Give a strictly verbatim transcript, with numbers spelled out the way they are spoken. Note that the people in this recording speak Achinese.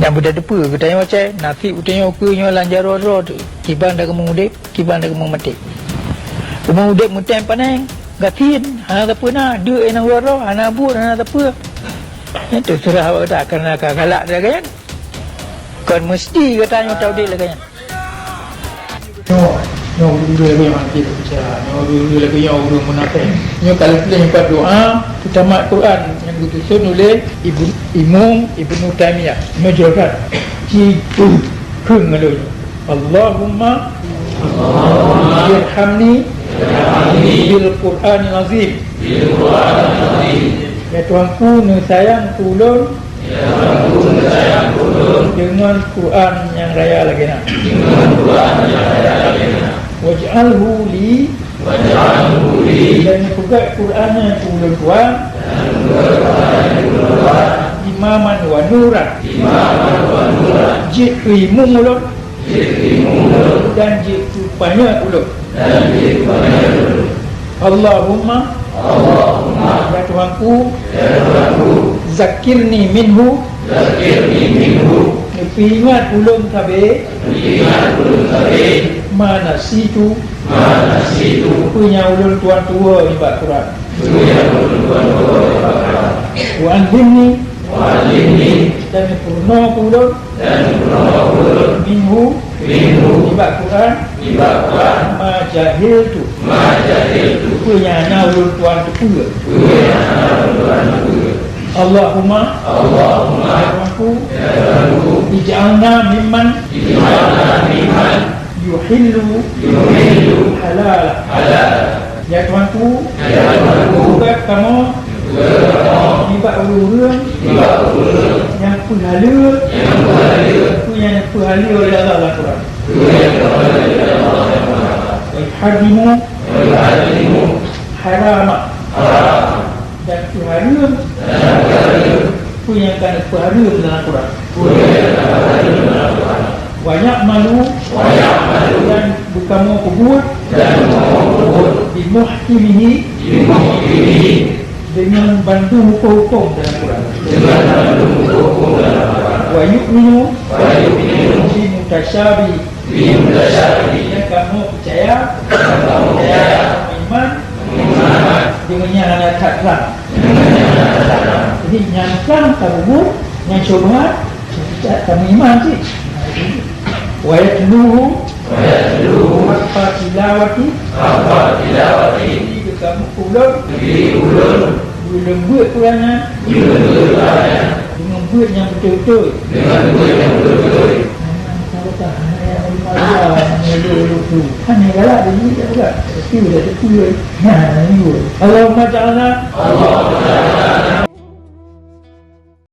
Nyang beutateupeue geutanyoe, cai naseb geutanyoe keu nyoe lam jaroe droe teuh, kiban takeumeuudeb, kiban takeumeumaté. Keumeuudeb meutem paneng, gasien, hana sapeue na, deuk inong droe, hana buet, hana sapeue. Nyan teuseurah bak gata, kareuna ka galak lagée nyan. Kon meuseuti geutanyoe taudeb lagée nyan. Nyoe, nyoe ureueng lagèe nyoe hana jeuet bicara. Nyoe ureueng lagèe nyoe ureueng munafék. Nyoe ka lheueh pat doa, teutamat Quran nyang geususun oleh Ibnu, Imam Ibnu Taimiyah. Nyoe jroh that. Ci kheun ngon lôn. Allahumma irhamni bil Qur'anil azim. Ya Tuhanku, neusayang keu ulôn deungon Quran nyang raya lagèe nyan. Waj'alhu li, dan peugöt Quran nyan keu ulôn Tuhan, imaman wa nuran, jeuet keu imum ulôn, dan jeuet keu panyöt ulôn. Allahumma, ya Tuhanku, zakkirni minhu, neupeuingat ulôn sabe, ma nasitu, peue nyang ulôn tuan tuwoe nibak Quran. Wa allimni, dan neupeurunoe keu ulôn, minhu, nibak Quran, ma jahiltu, peue nyang hana ulôn tuan teupeue. Allahumma, ya Tuhanku, ij'alna mimman yuhillu halal. Ya Tuhanku, peugöt kamoe nibak ureueng-ureueng nyang peuhaleue peue nyang peuhaleue lé Allah lam Quran. Wa yuharrimu harama, dan peuhareuem peue nyang ka neupeuhareuem lam Quran. Wa ya'malu, dan beukamoe peubuet, bi muhkimihi, deungon bandum huköm-huköm dalam Quran. Wa yu'minu, bi mutasyabi, dan kamoe peucaya, iman, deungon nyang hana that trang. Jadi nyang trang tapeubuet, nyang syubhat, tameuiman cit. Wa yatluhu haqqa tilawati, jadi kamoe ulôn, ulôn beuet Quran nyan deungon beuet nyang beutôi-beutôi. Hana galak, jadi tak peugah. Tapi udah teupeue. Nah, ini. Allahumma ja'alna,